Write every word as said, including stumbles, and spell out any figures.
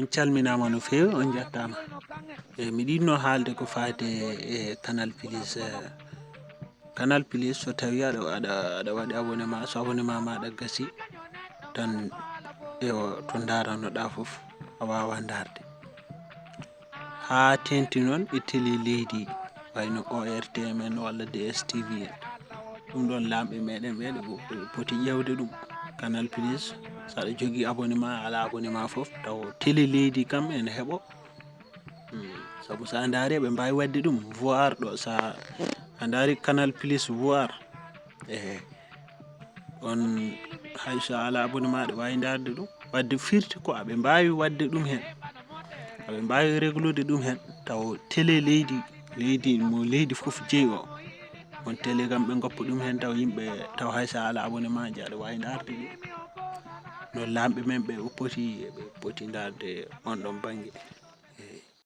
Calminaama no feewi, on njattaama. E miɗo yiɗno haalde ko faati e Canal Plus. Canal Plus, so tawi aɗa aɗa aɗa waɗi abonnement, so abonnement maaɗa gasi tan, e to ndaaranoɗaa fof a waawaa ndaarde. Haa teeŋti noon e télé leydi, wayno O R T M en walla D S T V en. Ɗum ɗoon laamɓe meɗen ɓee ɓe poti ƴeewde ɗum. Canal Plus, so aɗa jogii abonnement, alaa abonnement fof, taw télé leydi kam ene heɓo. Hmm, sabu so a ndaari, eɓe mbaawi waɗde ɗum voir ɗo, so a ndaari Canal Plus voir, ehe, on hay so a alaa abonnement aɗa waawi ndaarde ɗum. Waɗde firti ko aɓe mbaawi waɗde ɗum heen, aɓe mbaawi réglude ɗum heen, taw télé leydi, leydi mo leydi fof jeyi o, on télé kam ɓe ngoppa ɗum heen, taw yimɓe, taw hay so a alaa abonnement ji aɗa waawi ndaarde ɗum. No laamɓe men ɓe o poti, ɓe poti ndaarde on ɗon bannge. Eyi.